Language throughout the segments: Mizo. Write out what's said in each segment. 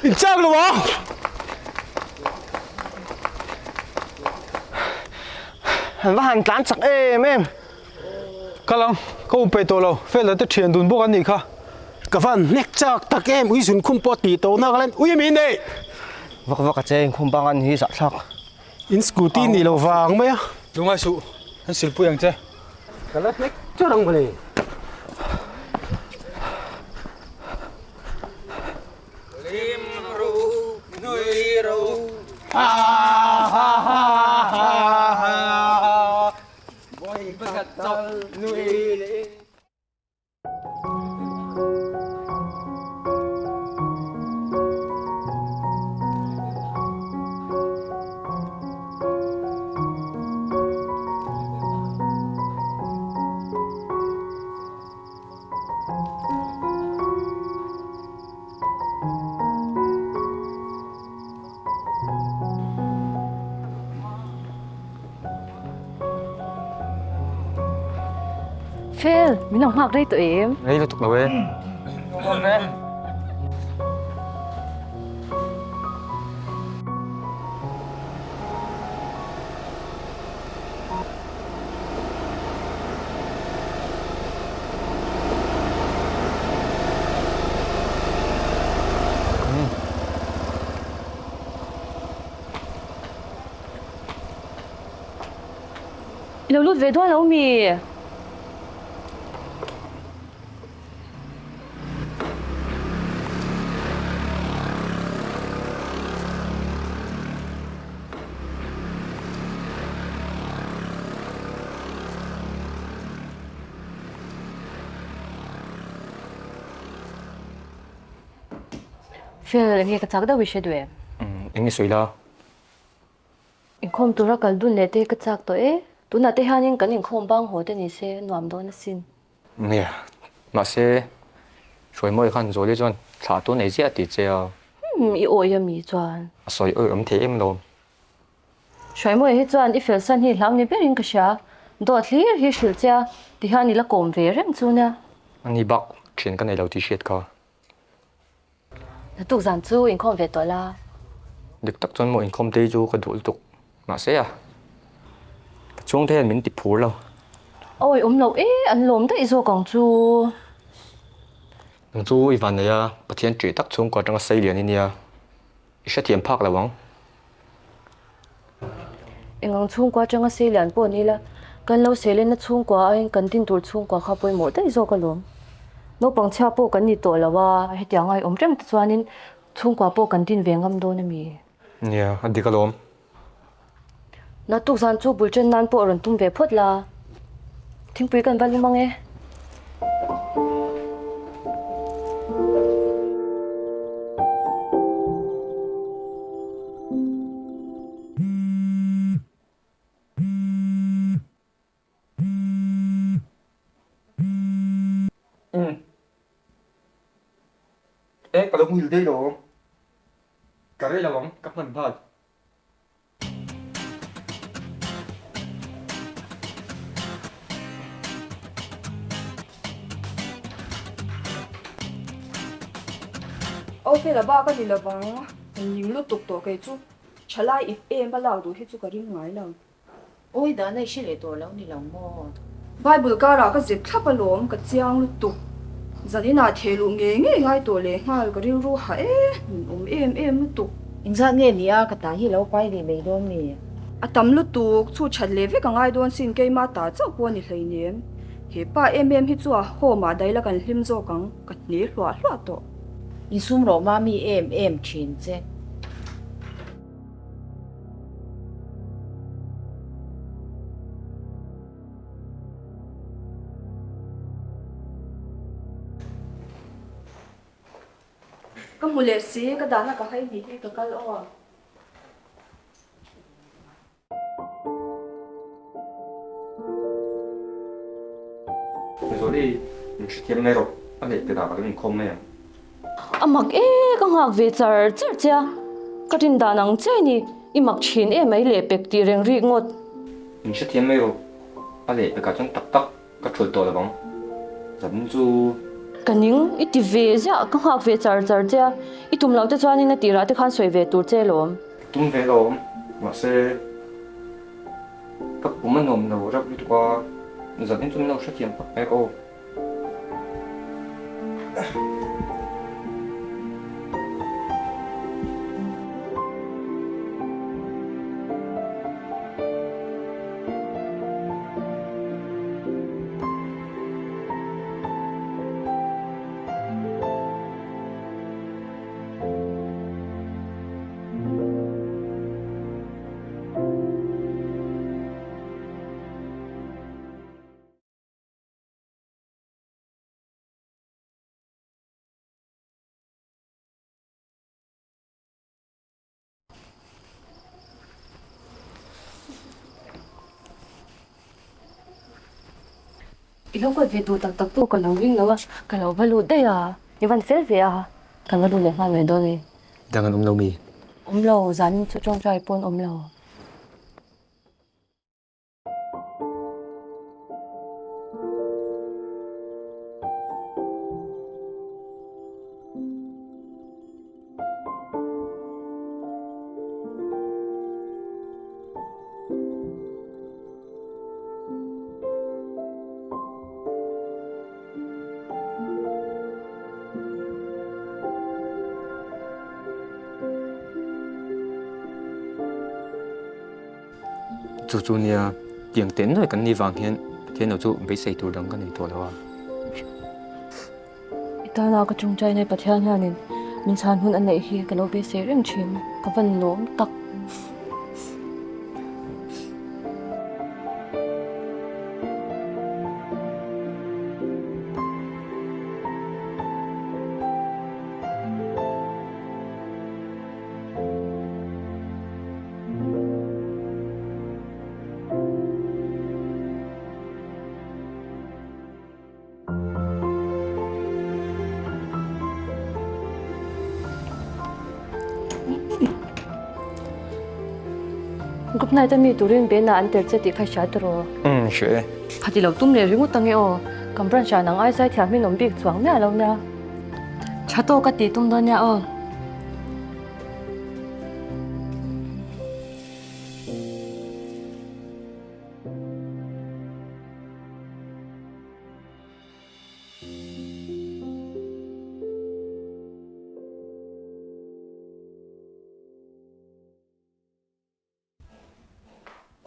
In chak lo a! An va han tlan chak em em. Kal ang, ka um peih tawh lo, Fela te thian dun bawk an nih kha. Ka van hnek chak tak em, ui zun khum pawh tih tawh nak alen, ui mi nei! Vak vak a che, inkhum bang an hi zahthlak. In scooty nih lo vang mai a. Lungai suh, an silpui ang che. Ka la hnek char ang mawle. Lim ru, nui ru, ha ha ha ha ha. Vawi pakhat tal nui leh. Fel, min lo nghak rei tawh em? Rei lutuk lo e. I lo lut ve dawn lo mi? Fel, enge ka chak deuh i hre duh em? Enge sawi la? Inkhawm tura kal dun leh te ka chak tawh e. Tunah te hianin kan inkhawm bang haw te ni se nuam dawn asin. Nia, mahse Hruaimawi khan Zawli chuan thlah tu nei ziah tih che a. Hmm, i awi a mi chuan. A sawi awi awm thei em lo. Hruaimawi hi chuan i fel san hi hlau ni berin ka hria. Dawt hlir hi hrilh che a, tihian i la kawm ve reng chu nia. Ani bak thian ka nei lo tih hriat kha. Tuk zan chu inkhawm ve tawh la. Dik tak chuan maw inkhawm te hi chu ka duh lutuk. Mahse a, ka chhungte hian min ti phur lo. Awi awm lo e, an lawm daih zawk ang chu. Nang chu i van nei a, Pathian ṭih tak chhungkua aṭanga sei lian i nia, i hrethiam phak lo ang. Engang chhungkua atanga sei lian pawh ni ila, kan lo seilenna chhungkua aiin kan din tur chhungkua kha pawimawh daih zawk alawm. Naupang chhia pawh kan ni tawh lo a, hetiang a awm reng te chuanin chhungkua pawh kan din ve ngam dawn a mi? Nia, a dik alawm. Naktuk zan chu bul chen nan pawh rawn tum ve phawt la, thingpui kan va lum ang e. E, ka lo muhil daih lo. Ka rei lo ang, ka hman nghal. Aw fela bak a ni lovang, ka ning lutuk tawh kei chu thalai ip em a lak duh hi chu ka ring ngai lo. Awi dahna i hre leh tawh lo ni lo maw? Bible karah ka zep thlap alawm, ka chiang lutuk. Zaninah theh luh ngei ngei ngai tawh leh nghal ka rilru hah e, min awm em em lutuk. Engzat nge ni a, ka ta hi lo pai ve mai dawn mi? A tam lutuk, chhu that leh vek a ngai dawn sin keimah ta chauh pawh a ni hleinem. He pa em em hi chu a home ah daila kan hlim zawk ang, ka hne hluah hluah tawh. Insum rawh mami em em thin che. Ka hmu leh si, ka dahna ka hai ni hi ka kal aw. Lehzuali min hrethiam mai rawh, a leh pe dah ka lo inkhawm mai ang. A mak e, ka nghak ve char char che a, ka rin dan ang che ni, i mak thin em mai leh pek tih reng rik ngawt. Min hrethiam mai rawh, a leh pekah chuan tak tak ka thulh tawh lo vang, zan chu. Ka ning, i ti ve ziah, ka nghak ve char char che a, i tum loh te chuanin a tirah te khan sawi ve tur che lawm. Ka tum ve lawm, mahse ka pum a nuam lo reuh lutuk a, zan chu min lo hrethiam phawt mai rawh. I lo kal ve duh tak tak pawh ka lo ring lo a, ka lo va lut daih a, i van fel ve a, ka va lut leh nghal mai dawn a ni. Dang an awm lo mi? Awm lo, zanin chu tawngtai pawn awm lo. Chu chu nia tiang teh nuai kan nih vang hian Pathian lo chu beisei tur dang ka nei tawh lo a. I tana ka tawngtai nai Pathian hianin min chhan hun a neih hi ka lo beisei reng thin ka van lawm tak. Group night a mi turin Bena an tel che tih kha hria tawh rawh. Umm hria e. Khati lo tum leh ringawt ange aw. Kan branch ah nang ai zai thiam hi an awm bik chuang miah lo nia. Tha tawk a tih tum dawn nia aw.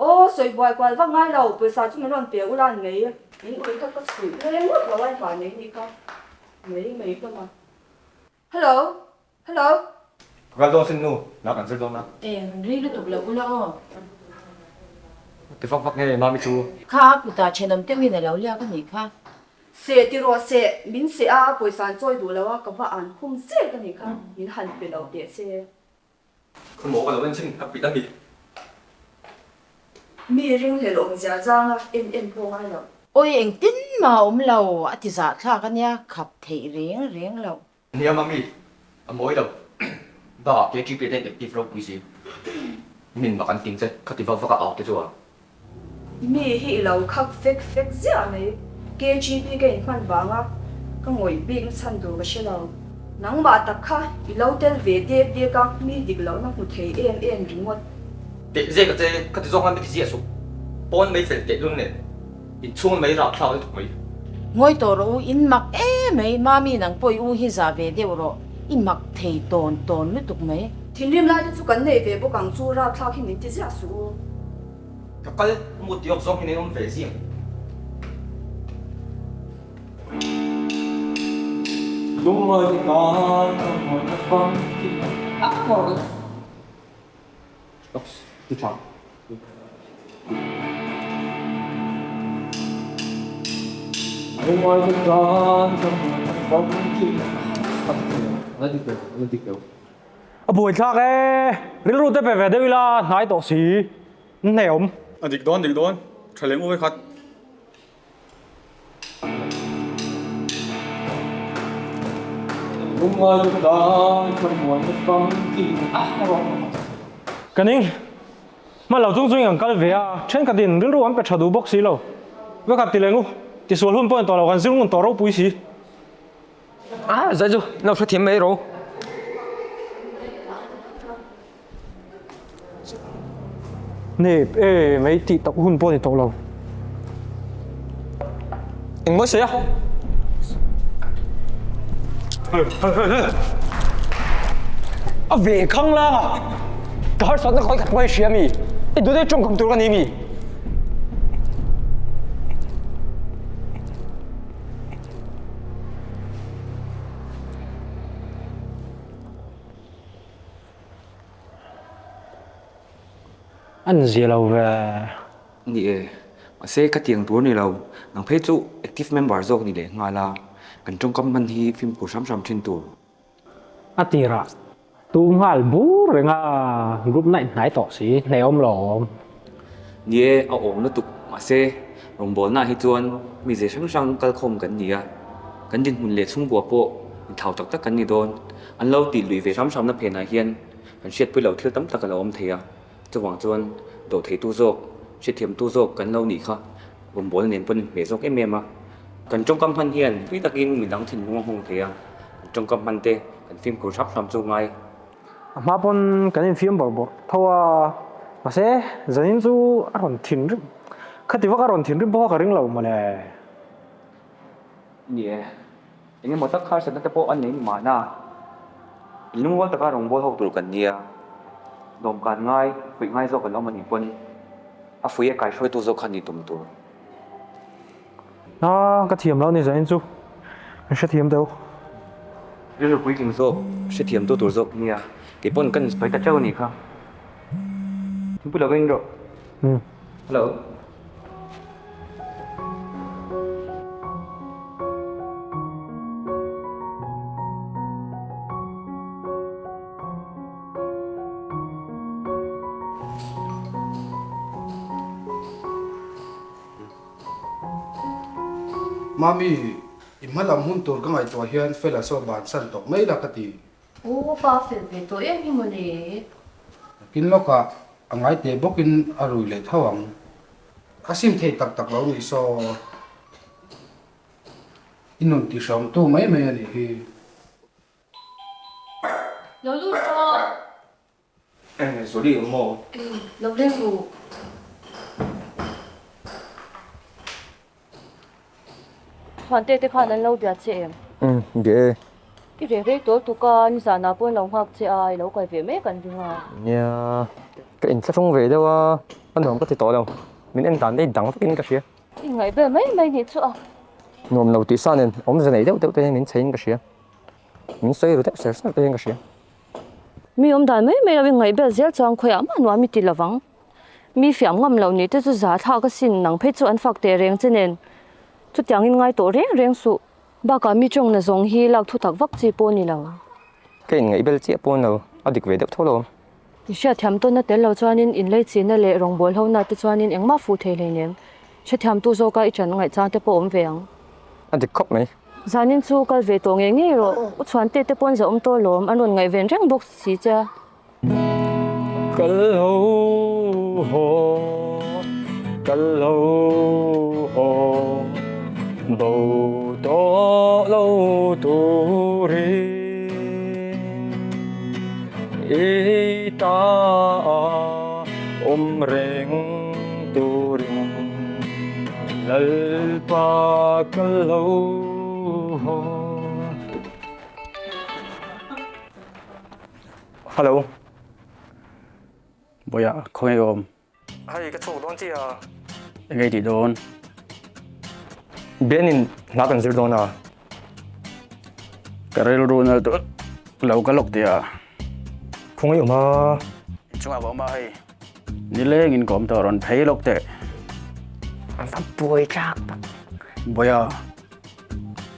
Aw, sawi buai kual vak ngai lo, pawisa chu min rawn pe ula an mai. In ui kha ka chhuih leng ngawt lo a, i hma nei ni kha mai mai hlawm a. Hello! Hello! Ka kal dawn sin nu, na kan zir dawn a. Eng rei lutuk lo ula aw. Ti vak vak nge mami chu. Kha a kutah thenawm deuhin a lo liak a nih kha. Seh ti rawh seh, min seh a, pawisa an chawi duh lo a, ka va an khum zek a nih kha, min han pe lo teh se. Ka maw ka lo en chin a pit a mi. Mi ringhlel awmzia zanga en en pawh ngai lo. Awi engtin mah a awm lo, a ti zahthlak a nia, khap theih reng reng loh. Nia mami, a mawi lo. Ba KTP te in active ropui si. Min mak an ting che, khati vak vak a au te chu a. Mi hi i lo khak fek fek ziah mai. KGP ka inhman vanga ka ngawih bik na chhan tur ka hre lo. Nangmah tak kha i lo tel ve dek dek a, mi dik lohna hmu thei em em ringawt. Teh zek a che, khati zawng khan mi ti ziah suh. Pawn mai fel teh lun nen. Inchhung mai rapthlak lutuk mai. Ngawi tawh rawh u, in mak em mai, Mami nang pawh i u hi za ve deuh rawh, i mak thei tawn tawn lutuk mai. Thinrim lai te chu kan nei ve bawk ang chu rapthlak hi min ti ziah suh u. Ka kal mut ti awk zawng hian in awm ve ziah. Lungngawi te tan ka hmuhna famkim a ngawr. Oops, ti tha. A buaithlak e, rilru te pe ve deuh ila hnai tawh si, hne awm. A dik dawn dik dawn, tha leh ngu vekhat. Ka ning. Hma lo chung chungin kan kal ve a, thenkhatin rilru an pe tha duh bawk si lo. Vekhat ti leng u, tisual hun pawh in tawh lo, kan zir ngun tawh ropui si. A, zai chu no hrethiam mai ro. Nep e, mai tih tak hun pawh ni tawh lo. Engmaw sawi a? A ve khang lang a, ka harsatna khawi khat pawh i hria mi? I duh daih tawngkam tur ka ni mi? An zia lo ve. Ni e, mahse ka tiang tur a ni lo. Nang phei chu active member zawk ni leh nghal a, kan tawngkam hman hi fimkhur hram hram thin tur. A tirah tu nghal bur reng a, group night hnai tawh si, hnehawm lo awm. Ni e, a awm lutuk, mahse rawngbawlnaah hi chuan mi ze hrang hrang kalkhawm kan ni a, kan dinhmun leh chhungkua pawh inthau tak tak kan ni dawn. An lo tih lui ve hram hramna phenah hian kan hriatpui loh thil tam tak a lo awm thei a, chuvang chuan dawhtheitu zawk, hriathiamtu zawk kan lo nih kha rawngbawlna nen pawhin hmeh zawk em em a. Kan tawngkam hman hian tui takin midang thinlung a nghawng thei a, kan tawngkam hman te kan fimkhur hrap hram chu ngai. A hma pawn kan infiam bawrh bawrh tho a, mahse zanin chu a rawn thinrim, khati vak a rawn thinrim pawh kha ka ring lo mawle. Ni e, eng emaw tak harsatna te pawh a nei mahna, in lungrual taka rawngbâwl ho tur kan nia, dawmkan ngai, fuih ngai zawk an awm a nih pawn a fuih a kaihruaitu zawk kha ni tum tur. A, ka thiam lo a ni zanin chu, min hrethiam deuh. Rilru puitling zawk, hrethiam tu tur zawk nia, kei pawn ka insawi ta teuh a nih kha. Thingpui lo ka in rawh. Hello. Mami, i hma lam hun tur ka ngaihtuah hian Fela saw bansan tawp mai la ka ti. Aw, pa fel ve tawh em hi mawle. Nakin lawkah a ngai teh bawkin a rui leh tho ang. A sim thei tak tak lo nih saw. I nun ti hrawmtu mai mai a nih hi. Lo lut rawh. Eng Zoli ang maw? Lo leng ru. Chhuante te khan an lo bia che em? Umm, bia e. I reh rei tawl tuk a, nizanah pawh an lo nghak che a, i lo kal ve mai kan ring a. Nia, ka inthlahrung ve deuh a, a nuam ka ti tawh lo. Min en dan daih dang vekin ka hria. I ngaih vel mai mai nih chu a. Nuam lo tih sa nen awmze nei deuh deuh te hian min cheiin ka hria. Min sawi ru deuh ser ser te hian ka hria. Mi awm dan mai mai lo in ngaih bel zel chuan khawiah mah nuam i ti lovang. Mi fiam ngam loh nih te chu za thlak asin nang phei chu an fak teh reng che nen chutiang in ngai tawh reng reng suh. Bakah mi tawngna zawng hi lak thu tak vak chi pawh a ni lo. Ka in ngaih bel chiah pawh lo, a dik ve deuh tho lo. I hriatthiam tawnna tel lo chuanin in leichihna leh rawngbâwl hona te chuanin engmah fuh thei hleinem. Hrethiamtu zawka i ṭan ngaihchang te pawh awm ve ang. A dik khawp mai. Zanin chu kal ve tawh ngei ngei rawh. U Chhuante te pawn zahawm tawh lawm, an rawn ngaihven reng bawk si che a. Kal ho haw, kal ho haw, bo tawh lo turin. I ta awm reng turin Lalpa ka lo haw. Hello. Bawiah, khawngaih awm. Hei ka chhuak dawn chiah a. Engei tih dawn? Ben in hla kan zir dawn a. Ka rilru nal tur lo ka lawk tih a. Khawngaih awm a. Inchungah ka awm a hei. Nileng in ka awm tawh rawn phei lawk teh. An va buai tlak tak. Bawiha,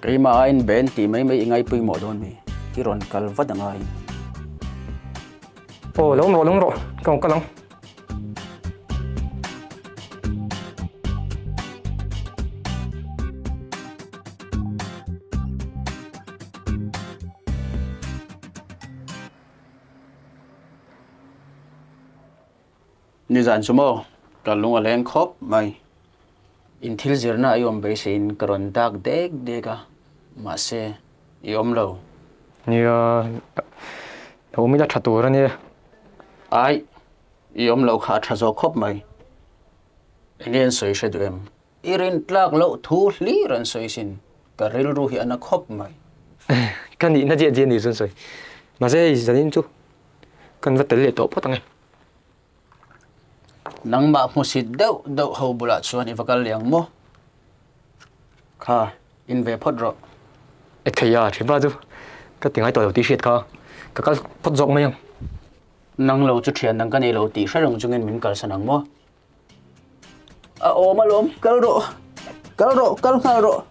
keimah aiin Ben tih mai mai i ngaipawimawh dawn mi? I rawn kal vat angai. Aw, lo awm rawh, lo awm rawh. Ka rawn kal ang. Nizan chu maw ka lung a leng khawp mai. In thil zirna i awm beiseiin ka rawn dak dek dek a, mahse i awm lo. Nia, lo awm ila tha tur a nia. Aih, i awm loh kha a tha zawk khawp mai. Enge an sawi hre duh em? I rin tlak loh thu hlir an sawi sin, ka rilru hi a na khawp mai. Ka nihna diah diah ni chuan sawi. Mahse hei zanin chu kan va tel leh tawh phawt ang e. Nangmah hmusit deuh deuh ho bulah chuan i va kal leh ang maw? Kha, in ve phawt rawh. E thei a, thianpa chu ka ti ngai tawh lo tih hriat kha ka kal phawt zawk mai ang. Nang lo chu thian dang ka nei lo tih hre reng chungin min kalsan ang maw? A awm alawm, kal rawh, kal rawh, kal nghal rawh.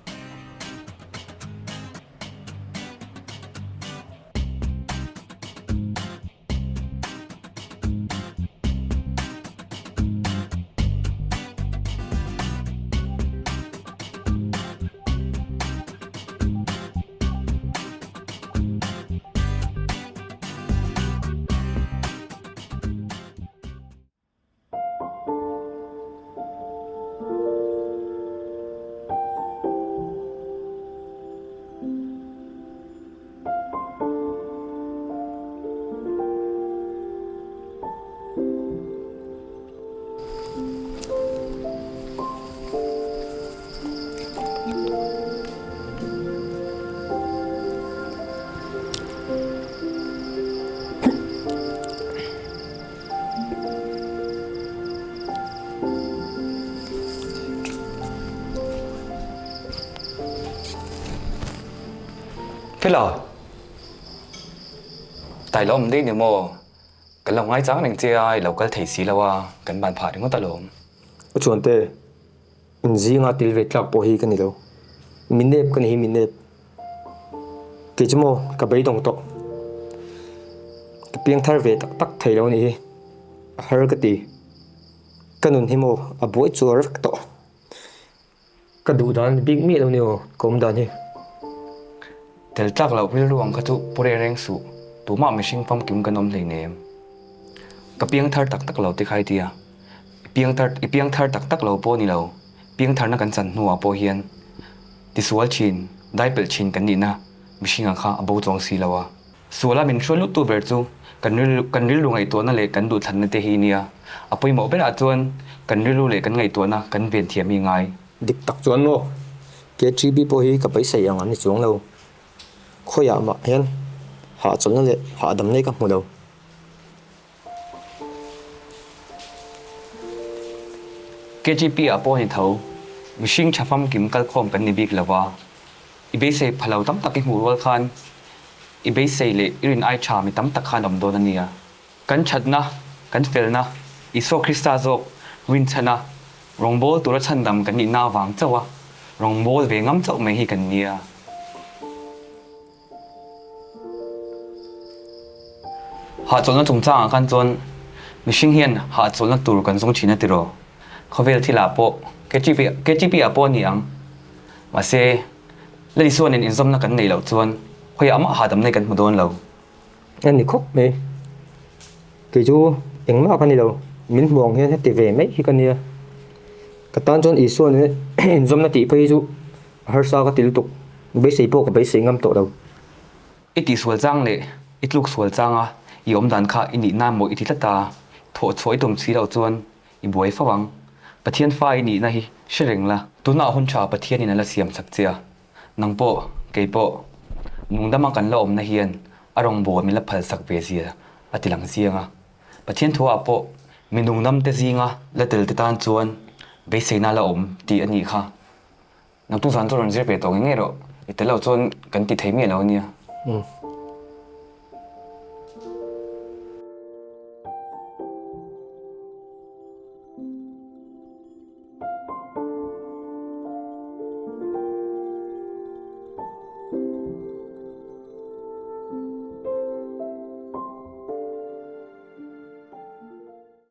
Fela! Tai lo awm daih ni maw? Kan lo ngaichang reng che a, i lo kal thei si lo a, kan ban phah ringawt alawm. U Chuante, inzinga tel ve tlak pawh hi ka ni lo. Mi nep ka ni hi mi nep. Kei chu maw ka beidawng tawh. Ka piang thar ve tak tak thei lo a nih hi. A har ka ti. Ka nun hi maw a buai chuar vek tawh. Ka duh dan bik miah lo ni aw ka awm dan hi. Tel tlak loh rilru ang kha chu pu reng reng suh. Tumah mihring famkim kan awm hleinem. Ka piang thar tak tak lo ti khai tia. I piang thar i piang thar tak tak lo pawh ni lo. Piang tharna kan chan hnuah pawh hian tisual thin, daipelh thin kan nihna mihringa kha a bo chuang si lo a. Suala min hruai luttu ber chu kan rilru kan rilru ngaihtuahna leh kan duhthlanna te hi nia. A pawimawh berah chuan kan rilru leh kan ngaihtuahna kan ven thiam hi ngai. Dik tak chuan maw KTB pawh hi ka beisei ang an ni chuang lo. Khawiah mah hian hahchawlhna leh hahdamna hi ka hmu lo. KGP ah pawh ni tho, mihring tha famkim kalkhawm kan ni bik lo va, i beisei pha lo tam tak i hmuh rual khan i beisei leh i rin ai tha mi tam tak khan awm dawn a nia. Kan thatna, kan felna, Isua Krista zawk rinchhana Rawngbâwl tura chhandam kan nihna avang chauh a, rawngbâwl ve ngam chauh mai hi kan nia. Hahchawlhna chungchangah khan chuan mihring hian hahchawlhna tur kan zawng thin a tiraw? Khawvel thilah pawh KTP KTP ah pawh a ni ang. Mahse, Lalisua nen inzawmna kan neih loh chuan khawiah mah hahdamna hi kan hmu dawn lo. A ni khawp mai. Kei chu engmah ka ni lo. Min hmu ang hian heti ve mai hi ka nia. Ka tan chuan Isua nen inzawmna tih phei hi chu a harsa ka ti lutuk. Beisei pawh ka beisei ngam tawh lo. I tihsual chang leh i tluk sual changa i awm dan kha i nihna maw i ti tlat a, thawh chhuah i tum si loh chuan i buai fo ang. Pathian fa i nihna hi hre reng la. Tunah hun tha Pathianin a la siam chak che a, nang pawh, kei pawh, nungdama kan la awmna hian a rawngbâwl min la phalsak ve zia a ti lang chiang a. Pathian thuah pawh mi nungdamte zinga la tel te tan chuan beiseina la awm tih a nih kha. Nang tu zan chu rawn zir ve tawh ngei ngei rawh, i tel lo chuan kan ti thei miah lo a nia. Umm.